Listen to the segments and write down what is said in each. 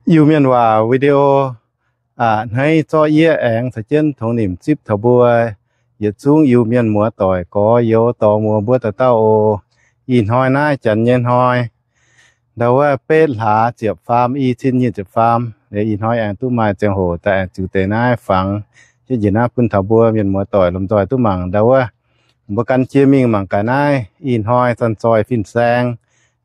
Iu-Mienh waac video a'hneiv zorqv yie aengx caux jienv tongx nimc zipv taux mbuo yietc zungv Iu-Mienh muoz-doic gorx-youz dorh muoz mbuo dauh dauh oc. Ih hnoi naaiv janx nyei hnoi, ndau wuov betv hlaax ziepc faam, i cin nyic ziepc faam. Ih hnoi aengx duqv maaih ziangh hoc daaih aengx ziux deix naaiv fangx jienv njiec naaiv bun taux mbuo mienh muoz-doic lomh nzoih duqv mangc ndau wuov. Mbuo gan jienv mingh mangc gaax naaiv ih hnoi zanc-zoih fin-saeng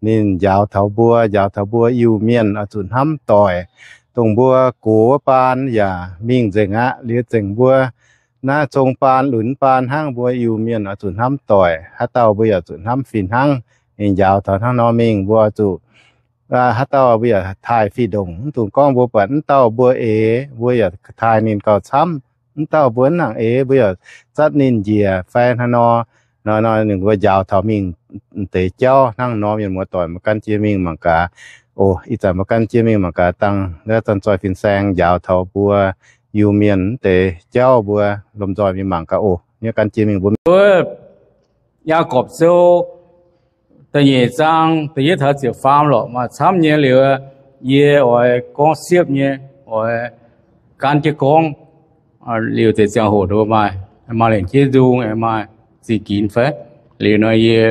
ninh njaaux taux mbuo, njaaux taux mbuo Iu-Mienh oix zuqc hnamv doic, dongh mbuo gox wuov baan yaac mingh nzengc aqv. Liuz zengc mbuo naaiv zong baan lunx baan hnangv, mbuo Iu-Mienh oix zuqc hnamv doic. Haaix dauh mbuo yaac zuqc hnamv fih hnangv. Ninh njaaux taux hnangv nor mingh, mbuo oix zuqc, haaix dauh mbuo yaac taaih fih ndongc. Mv dungx gorngv mbuo buatc mv dauh mbuo eix, mbuo yaac taaih ninh gauh camv. Mv dauh mbuo mv nangc eix, mbuo yaac zatv ninh njiec fai hnangv nor. Nor, nor ninh mbuo njaaux taux mingh deix jauv hnangv nor, mienh muoz-doic mbuo gan jienv mingh mangc gaax. Oc, ih zanc mbuo gan jienv mingh mangc gaax dangh zanc-zoih fin-saeng njaaux taux mbuo Iu-Mienh deix jauv, mbuo lomh nzoih mingh mangc gaax oc. Mbuo gan jienv mingh mbuo Yaagorpc Sou da'nyeic zaang da'yietv taux ziepc faam lorqc. Maaih camv nyei liuz, yie oix gorngv siepv nyei, oix gaanv jienv gorngv. Liuz deix ziangh hoc maaih, maaih lengc jeiv nzung, maaih zingh ginx fai. Liuz nor yie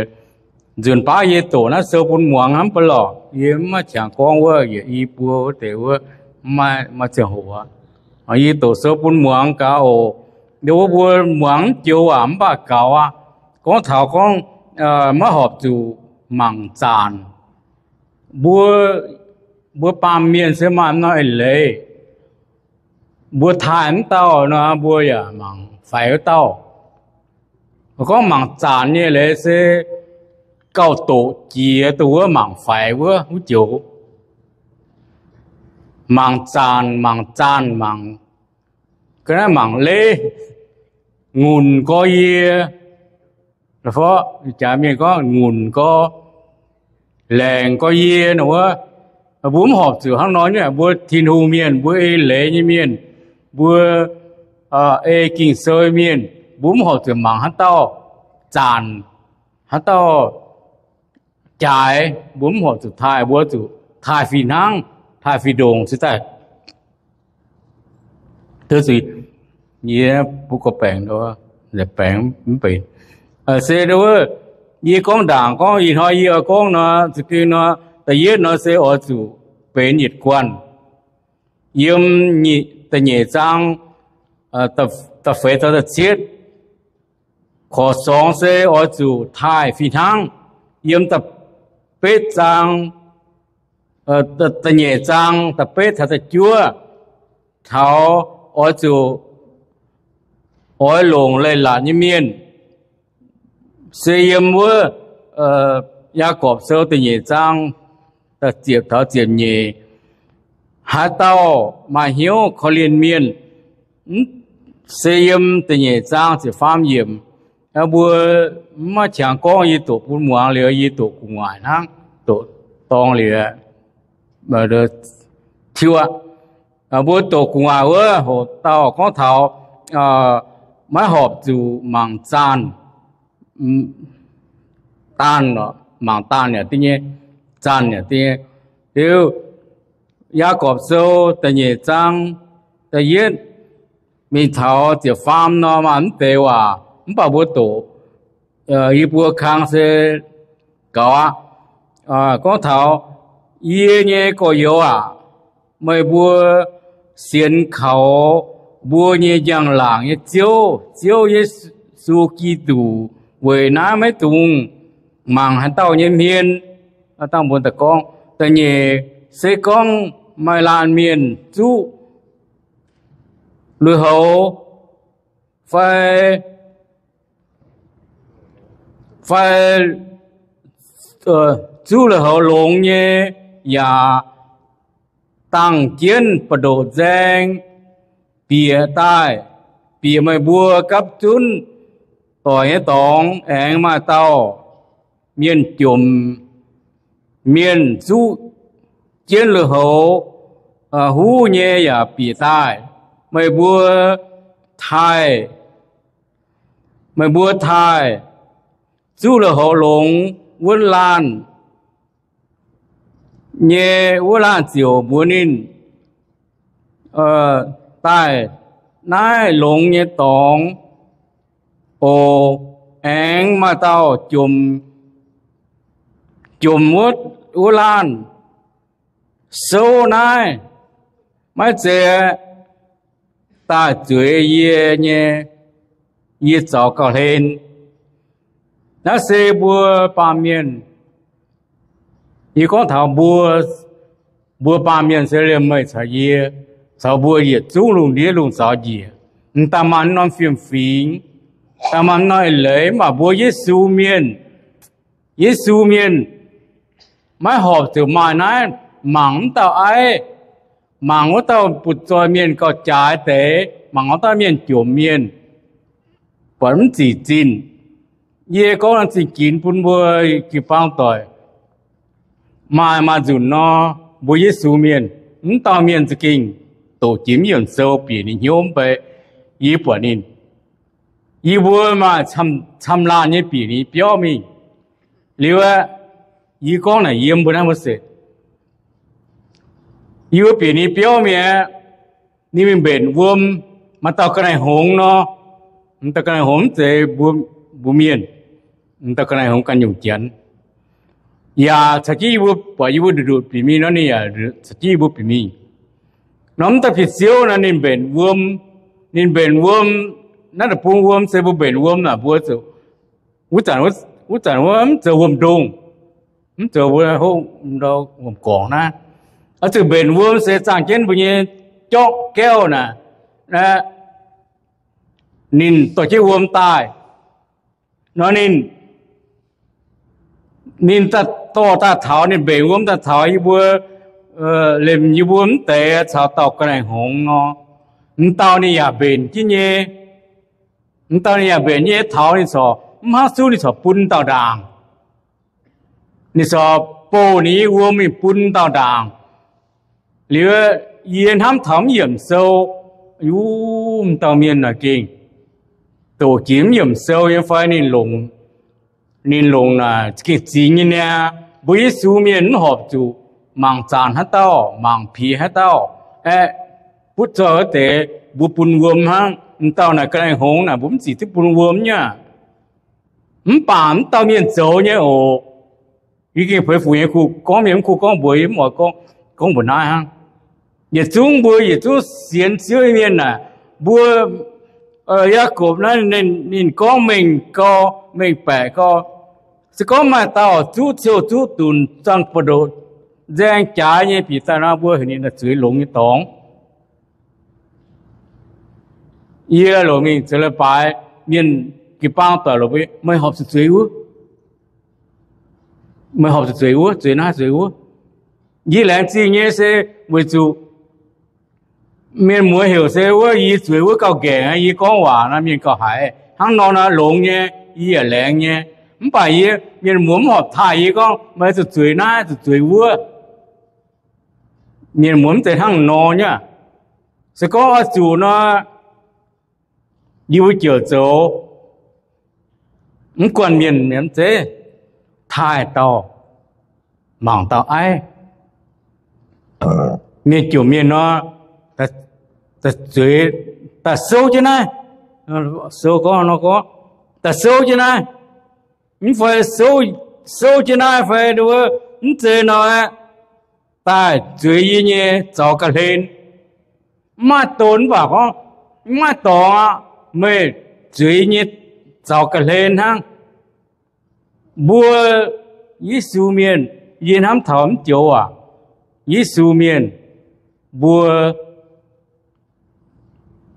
nzunc baav yie doqc naaiv sou bun muangx hnangv mv baac lorqc, yie mv maaih qangx gorngv wuov yietc i buo wuov deix wuov, mv maaih ziangh hoc aqv. Yie doqc sou bun muangx gaax oc. Nduov wuov mbuo muangx mv joux waac mv baac gaux aqv. Gorngv taux gorngv maiv horpc zuqc mangc zaanc. Mbuo, mbuo baamh mienh se maaih norm eix leiz. Mbuo taaih mv dauh nor, mbuo yaac mangc faix wuov dauh. Gorngv mangc zaanc nyei leiz se gauh doqc jiex dongh wuov mangc faix wuov wuov joux. Mangc zaanc, mangc zaanc, mangc, ga'naaiv mangc leiz, ngunc gorx yie, jaax mienh gorngv ngunc gorx, laengc gorx yie nor wuov. Mbuo mv horpc zuqc hnangv nor nyei. Mbuo Tin-Hungh mienh, mbuo ei leiz nyei mienh, mbuo ei Ging-Sou mienh, mbuo mv horpc zuqc mangc haaix dauh zaanc, haaix dauh jaaix, mbuo mv horpc zuqc taaih, mbuo zuqc taaih fih hnangv, taaih fih ndongc se daaih. Yie mbuo gorqv-baengc, baengc mv benx. Se wuov, yie gorngv ndaangc gorngv ih hnoi yie oix gorngv nor, za'gengh nor, da'yietv nor se oix zuqc benx yietc guanh. Yiem da'nyeic zaang da'feix taux da'cietv. Korc songx se oix zuqc taaih fih hnangv. Yiem da'betv zaang, da'nyeic zaang da'betv taux da'juov, taux oix zuqc oix longc leiz-latc nyei mienh. Se yiem wuov Yaagorpc Sou da'nyeic zaang da'ziepc taux ziepc nyeic, haaix dauh maaih hnyouv korv-lienh mienh, se yiem da'nyeic zaang ziepc faam yiemc. Mbuo mv maaih qangx gorngv, yie doqc bun muangx liuz, yie doqc gu'nguaaic hnangv, doqc dorng liuz tiuv aqv. Mbuo doqc gu'nguaaic wuov hoc dauh gorngv taux maiv horpc zuqc mangc zaanh, daanh, mangc daanh yaac dingh nyei, zaanh yaac dingh nyei. Liuz, Yaagorpc Sou da'nyeic zaang da'yietv mingh taux ziepc faam nor maaih mv deix waac, mv baac mbuo doqc i buo kang se gaux aqv. Gorngv taux, Yie nyei gorx-youz aac, meih mbuo sienx kaux mbuo nyei njang-laangc nyei Ziouv, Ziouv Yesu Giduc, weic naaiv maiv dungx mangc haaix dauh nyei hmien. Dangh mbuo daaih gorngv da'nyeic, se gorngv maaih laanh mienh zuqv lui-houx fai, fai zuqv lui-houx longx nyei, yaac dangh jienv buoz-ndoqv nzaeng bieqc daaih, bieqc meih mbuo gapv zunv doic nyei dorngx, aengx maaih dauh mienh jomc mienh zuqv jienv lui-houx huv nyei yaac bieqc daaih. Meih mbuo taaih, meih mbuo taaih zuqv lui-houx longx wuov laanh nyei, wuov laanh ziouc mbuox ninh, daaih naaiv longx nyei dorngx oc. Aengx maaih dauh jomc, jomc wuov, wuov laanh souv naaiv, maiv zeiz daaih zueiz yie nyei, yie zaux gauh hlen. Naaiv se mbuo baamh mienh, yie gorngv taux mbuo, mbuo baamh mienh se liemh meih caux yie, caux mbuo yietc zungv lungh ndiev lungh zaux njiec. M'daaih maaih norm fiem-fingx, daaih maaih norm eix leiz, mv baac mbuo Yesu mienh, Yesu mienh maiv horpc zuqc maaih naaiv mangc wuov dauh aiv, mangc wuov dauh butv-zoih mienh gauh jaaix deix, mangc wuov dauh mienh jomc mienh, buatc mv zic zinh. Yie gorngv zingh ginx bun mbuo jiu-baang doic, maaih, maaih nzunc nor, mbuo Yesu mienh, mv dauh mienh za'gengh doqc jiex mv yiemc sou bieqc ninh hnyouv mv bei. Yie buatc ninh, yie mbuo maaih camv-, camv-laanh nyei bieqc ninh biauv mingh. Liuz aeqv, yie gorngv naaic yiem mbuo naaiv mbuo se, yie mbuo bieqc ninh biauv mingh aeqv, ninh mingh mbenc wuom, maaih dauh ga'naaiv hngongx nor, m'dauh ga'naaiv hngongx mv zeiz mbuo, mbuo mienh, m'dauh ga'naaiv hngongx ganh nyungc janx. Yaac caux jienv yie mbuo, buatc yie mbuo nduqc nduqc bieqc mingh nor, ninh yaac caux jienv yie mbuo bieqc mingh. Nor mv dauh bieqc siouv nor ninh mbenc wuom, ninh mbenc wuom, naaiv deic-bung wuom se mbuo mbenc wuom naaic mbuo zuqc, wuov zanc, wuov zanc wuov mv zoux wuom-ndongh, mv zoux wuom-gorngc naaiv. Oix zuqc mbenc wuom se zaangh jienv mbuo nyei jorqv gaauv naaic, ninh dorh jienv wuom daaih. Nor ninh, ninh dorh daaih taux, ninh mbenc wuom daaih taux yie mbuo, lemh yie mbuo mv deix caux dauh ga'naaiv hngongx nor, m'dauh ninh yaac mbenc jienv nyei. M'dauh ninh yaac mbenc nyei taux ninh corc mv hnangv suv ninh corc bun dauh ndaangc. Ninh corc bouh ninh nyei wuom mingh bun dauh ndaangc. Liuz yie hnamv taux mv yiemc sou, yuv, m'dauh mienh naaic gengh doqc jiex mv yiemc sou nyei fai ninh longc, ninh longc naaic gengh zingx nyei niaa. Mbuo Yesu mienh mv horpc zuqc mangc zanc haaix dauh, mangc piex haaix dauh aeqv, butv zoih wuov deix mbuo bun wuom hnangv. M'dauh naaic ga'naaiv hngongx naaic mbuo mv zic duqv bun wuom nyei aqv. Mv baac mv dauh mienh zoux nyei oc. Yie gengh feix fuc nyei kuh gorngv mienh mv kuh gorngv mbuox yie mv oix gorngv, gorngv mbuox naaiv hnangv. Yietc zungv mbuo yietc zungv sienx Ziouv nyei mienh naaic, mbuo, Yaakopv naaiv ninh gorngv mengh gau, mengh baeqc gau, se gorngv maaih dauh zuqv ciouh zuqv dunc, zuangx buoz-ndoqv nzaeng jaaix nyei bieqc daaih nor, mbuo heuc ninh daaih zueiz longx nyei dorngx. Yie longc mingh zoux leiz-baaix, mienh jiu-baang doic longc mbuo, meih horpc zuqc zueiz wuov, meih horpc zuqc zueiz wuov, zueiz naaiv zueiz wuov. Yie laengz zingh nyei se weic zuqc mienh muoz heuc se wuov yie zueiz wuov gauh nqaengc, yie gorngv waac nor mienh gauh haiz. Hnangv nor nor longx nyei, yie yaac laengz nyei. Mv baac yie, mienh muoz mv horpc taaih yie gorngv meih zuqc zueiz naaiv zuqc zueiz wuov. Mienh muoz mv zeiz hnangv nor nyei aqv. Se gorngv oix zuqc nor, yie mbuo ziouc zoux mv guanh mienh mi'aqv zeiv, taaih dauh, mangc dauh aiv. Mienh jomc mienh nor, zueiz daaih souv jienv naaiv, souv gorngv nor gorngv, daaih souv jienv naaiv, mv fai souv jienv naaiv fai mv zeiz nor, daaih zueiz yie nyei zaux ga'hlen. Mv maaih don mv baac gorngv, mv maaih dorngx aqv, meih zueiz nyei zaux ga'hlen hnangv. Mbuo Yesu mienh, yie hnamv taux mv joux aac, Yesu mienh, mbuo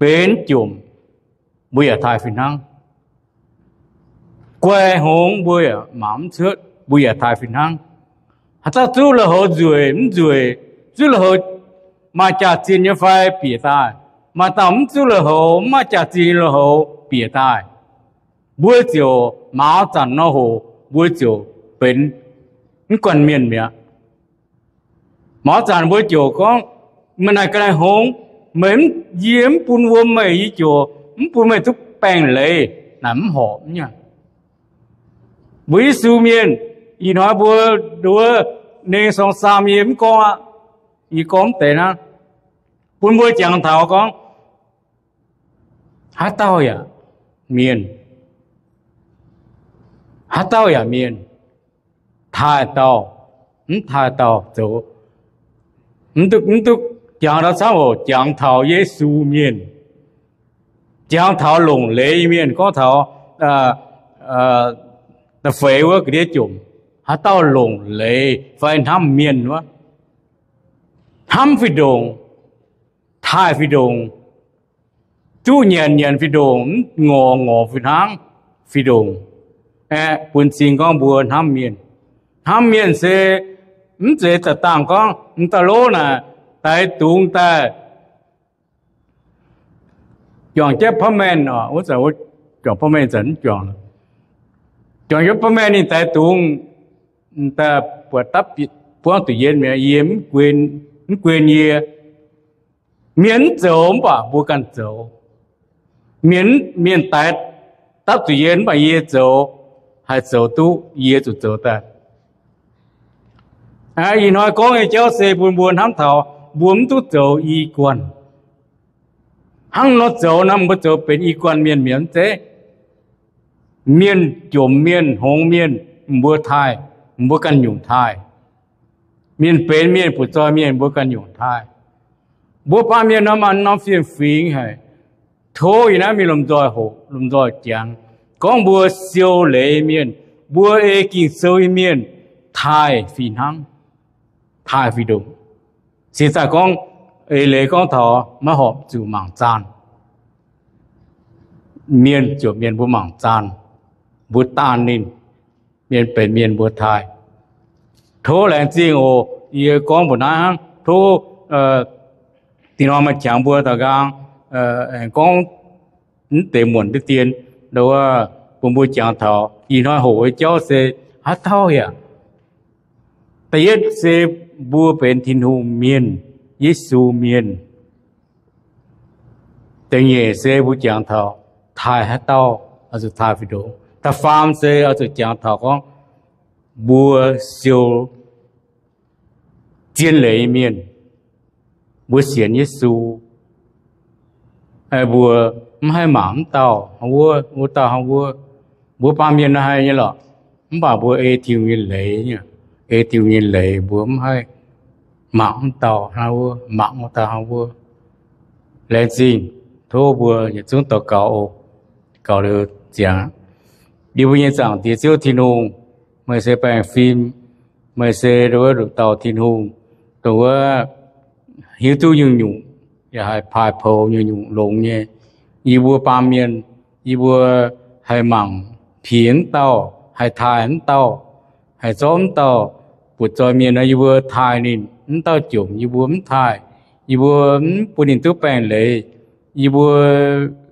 benx jomc, mbuo yaac taaih fih hnangv. Guai hngongx mbuo yaac mangc mv cuotv, mbuo yaac taaih fih hnangv. Haaix dauh zuqv lui-houx nzueic mv nzueic, zuqv lui-houx maaih jaax-zinh nyei fai bieqc daaih. Maaih dauh mv zuqv lui-houx, mv maaih jaax-zinh lui-houx bieqc daaih. Mbuo ziouc maux zanc nor hoc, mbuo ziouc benx mv guanh mienh mi'aqv. Maux zanc mbuo ziouc gorngv, meih naaic ga'naaiv hngongx, meih, yie mv bun wuom meih, yie ziouc mv bun meih duqv baengh leiz naaic mv horpc nyei. Mbuo Yesu mienh, ih hnoi mbuo nduov nengh song saam yie mv gorngv aqv. Yie gorngv mv deix hnangv. Bun mbuo jangx taux gorngv, haaix dauh yaac mienh, haaix dauh yaac mienh, taaih dauh, mv taaih dauh zoux. Mv duqv, mv duqv jangx taux camv oc, jangx taux Yesu mienh, jangx taux longc leiz mienh, gorngv taux da'feix wuov ga'ndiev jomc, haaix dauh longc leiz fai hnamv mienh wuov, hnamv fih ndongc, taaih fih ndongc, duqv nyanc nyanc fih ndongc, mv ngorc ngorc fih hnangv, fih ndongc. Aeqv, bun cing gorngv mbuo hnamv mienh. Hnamv mienh se mv zeiz da'dangh gorngv m'daaih lov naaic, daix dungz daaih juangc jienv พ่อแม่ oc, wuov zanc wuov juangc พ่อแม่ zanc mv juangc, juangc jienv พ่อแม่ ninh daix dungz, daaih buatc dapv bieqc buangv zuqc yie mi'aqv, yie mv guen yie. Mienh mv zoux mv baac mbuo ganh zoux. Mienh, mienh daix dapv zuqc yie mv baac yie zoux, haih zoux duqv, yie zuqc zoux daaih. Ih hnoi gorngv nyei jauv se bun mbuo hnamv taux mbuo mv duqv zoux i guanh. Hnangv nor zoux nor, mbuo zoux benx i guanh mienh mi'aqv mv zeiz. Mienh jomc mienh, hngongx mienh, mbuo taaih, mbuo ganh nyungc taaih. Mienh benx mienh, butv-zoih mienh, mbuo ganh nyungc taaih. Mbuo baamh mienh nor, maaih norm fiem-fingx haic. Tov yie naaiv mingh lomh nzoih hoqc, lomh nzoih jangx, gorngv mbuo siou leiz mienh, mbuo ei Ging-Sou nyei mienh taaih fih hnangv, taaih fih ndongc. Se daaih gorngv, eix leiz gorngv taux maiv horpc zuqc mangc zaanh. Mienh ziouc mienh mbuo mangc zaanh, mbuo daanh ninh, mienh benx mienh mbuo taaih. Tov laengz zingh oc. Yie gorngv mbuo naaiv hnangv, tov dinh hnoi maaih qangx mbuo daux nqaang, aengx gorngv mv deix muonc diqv dien, bun mbuo jangx taux ih hnoi hoqc nyei jauv se haaix dauh yaac. Da'yietv se mbuo benx Tin-Hungh mienh, Yesu mienh. Da'nyeic se mbuo jangx taux taaih haaix dauh oix zuqc taaih fih ndongc. Da'faam se oix zuqc jangx taux gorngv mbuo siou zien leiz mienh, mbuo sienx Yesu, mbuo mv haih mangc mv dauh hnangv wuov, wuov dauh hnangv wuov. Mbuo baamh mienh naaiv haiz nyei lorqc, mv baac mbuo ei Tin-Hungh nyei leiz, ei Tin-Hungh nyei leiz mbuo mv haih mangc mv dauh hnangv wuov, mangc wuov dauh hnangv wuov. Laengz zingh, tov mbuo yietc zungv daux gaux oc. Gaux liuz ziangx. Yie mbuo nyei Zaangc Diex Ziouv Tin-Hungh, meih se baengh fim, meih se nduqc dauh Tin-Hungh, dongh wuov hiuv duqv nyungc-nyungc, yaac haih paaix poux nyungc-nyungc longx nyei. Yie mbuo baamh mienh, yie mbuo haih mangc piex mv dauh, haih taaih mv dauh, haih zorqv mv dauh butv-zoih mienh nor, yie mbuo taaih ninh, mv dauh jomc yie mbuo mv taaih, yie mbuo mv bun ninh duqv baengh leiz. Yie mbuo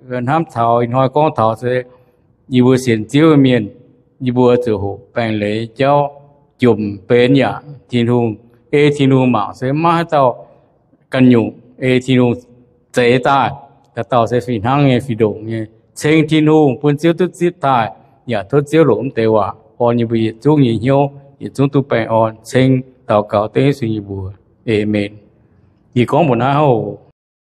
hnamv taux ih hnoi gorngv taux se yie mbuo sienx Ziouv mienh, yie mbuo zuqc hoqc baengh leiz jauv, jomc benx yaac Tin-Hungh, ei Tin-Hungh mangc se maiv haaix dauh ganh nyungc, ei Tin-Hungh zeix daaih, dauh dauh se fih hnangv nyei, fih ndongc nyei. Ceng Tin-Hungh bun Ziouv duqv zipv taaih, yaac tov Ziouv longc mv deix waac orn yie mbuo yietc zungv nyei hnyouv, yietc zungv duqv baengh orn. Ceng daux gaux dengv Yesu nyei mbuox. Aamen. Yie gorngv mbuox naaiv hoc,